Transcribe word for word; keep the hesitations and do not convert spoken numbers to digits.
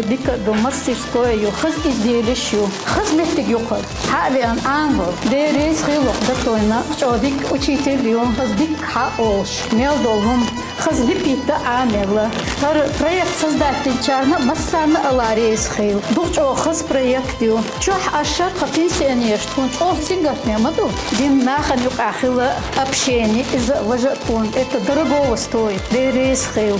Дика а ду, мастерское ю, хаза изделеш ю, хаза меттиг ю кхы. Хьа а веана Ӏамавала, Дела реза хийла укх Датойна, чӀоагӀа дика учитель ю, хаза дика хьаолуш, мел долу хӀума хаза лепить а Ӏамаелла. ХӀара проект создать динчарна массарна а Алла реза хийла. Дукха чӀоагӀа хаза проект ю. Чохь Ӏаш шарахь пенсионерш тхуна чӀоагӀа сингаттаме ма ду. Дин нахана юкъахь хила общение, иза а важа а тхуна. Это дорогого стоит. Дела реза хийла.